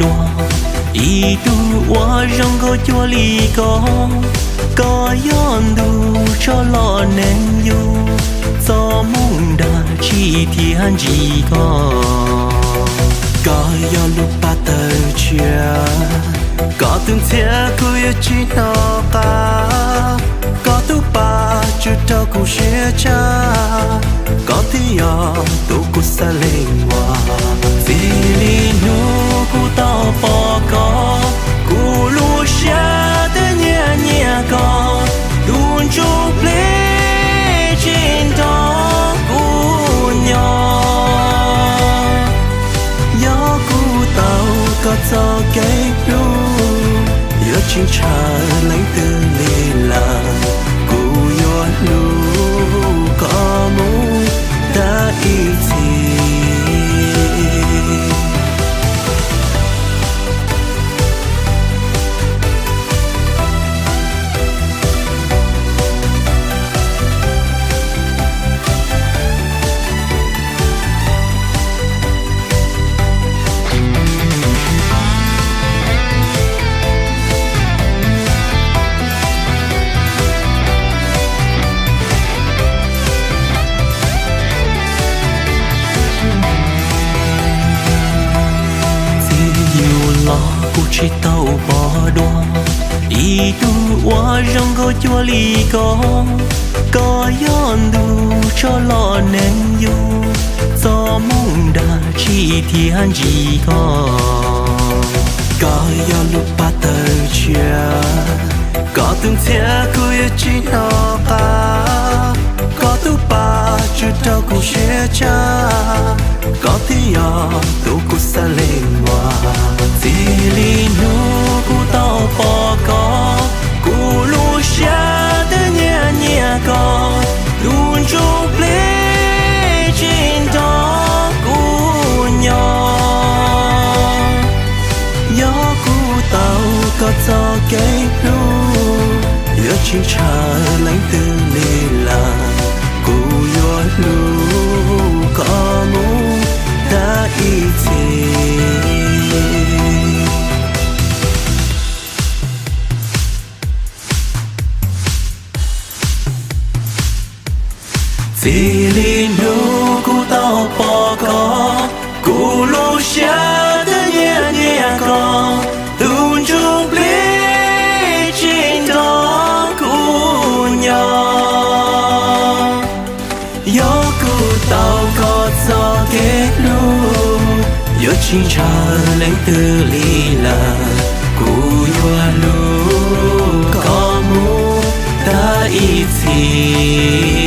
dua, ib tug uas zoo nkauj cuag li koj. Koj yog ntu tshoj los neeg yug, txoj moo dag tsim thiab ntsim koj. Koj yog lub paj tawg tshiab, koj tus ntxhiab kuv yuav tsis hnov qab. Koj tus paj tsuas rau kuv siab tshaj, koj thiaj yog tus kuv xav lees ua. Txij li hnub kuv tau pom koj, kuv lub siab twb nyiam nyiam koj. Tus ntsuj plig tsis nrog kuv nyob. Yog kuv tau koj txoj kev hlub, yuav tsis ntshaw leej twg li lawm. Kuv yuav hlub koj mus tag ib txhis. Txij yug los kuv tsis tau pom dua ib tug uas zoo nkauj cuag li koj. Koj yog ntu tshoj los neeg yug, txoj moo dag tsim thiab ntsim koj. Koj yog lub paj tawg tshiab, koj tus ntxhiab kuv yuav tsis hnov qab. Koj tus paj tsuas rau kuv siab tshaj, koj thiaj yog tus kuv xav lees ua. Txij li hnub kuv tau pom koj, kuv lub siab twb nyiam nyiam koj. Tus ntsuj plig tsis nrog kuv nyob. Yog kuv tau koj txoj kev hlub, yuav tsis ntshaw leej twg li lawm. Kuv yuav hlub koj mus tag ib txhis. Txij li hnub kuv tau pom koj, kuv lub siab twb nyiam nyiam koj. Tus ntsuj plig tsis nrog kuv nyob. Yog kuv tau koj txoj kev hlub, yuav tsis ntshaw leej twg li lawm. Kuv yuav hlub koj mus tag ib txhis.